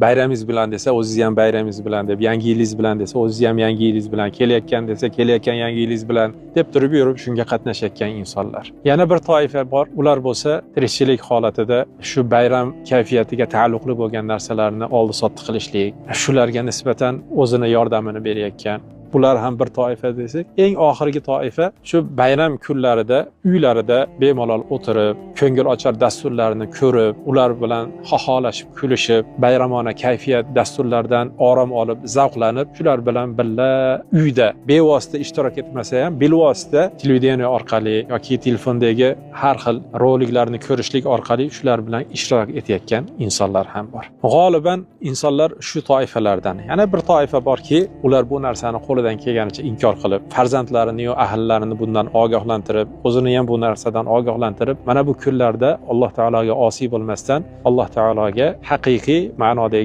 Bayramingiz bilan desa, o'zingiz ham bayramingiz bilan deb, yangi yilingiz bilan desa, o'zingiz ham yangi yilingiz bilan, kelayotgan desa, kelayotgan yangi yilingiz bilan deb turib yurib shunga qatnashayotgan insonlar. Yana bir toifa bor, ular bo'lsa tirikchilik holatida shu bayram kayfiyatiga taalluqli bo'lgan narsalarni oldi sotdi qilishlik, shularga nisbatan o'zini yordamini berayotgan. Bular ham bir toifa desak, eng oxirgi toifa shu bayram kunlarida uylarida bemalol o'tirib, ko'ngil ochar dasturlarni ko'rib, ular bilan xoholashib kulishib, bayramona kayfiyat dasturlardan orom olib, zavqlanib, shular bilan birga uyda bevosita ishtirok etmasa ham, bilvosita televideniye orqali yoki telefondagi har xil roliklarni ko'rishlik orqali shular bilan ishtirok etayotgan insonlar ham bor. G'oliban insonlar shu toifalardan. Yana bir toifa borki, ular bu narsani qo'lidan kelganicha inkor qilib, farzandlarini yo ahllarini bundan ogohlantirib, o'zini ham bu narsadan ogohlantirib, mana bu kunlarda Alloh taologa osiy bo'lmasdan, Alloh taologa haqiqiy ma'nodagi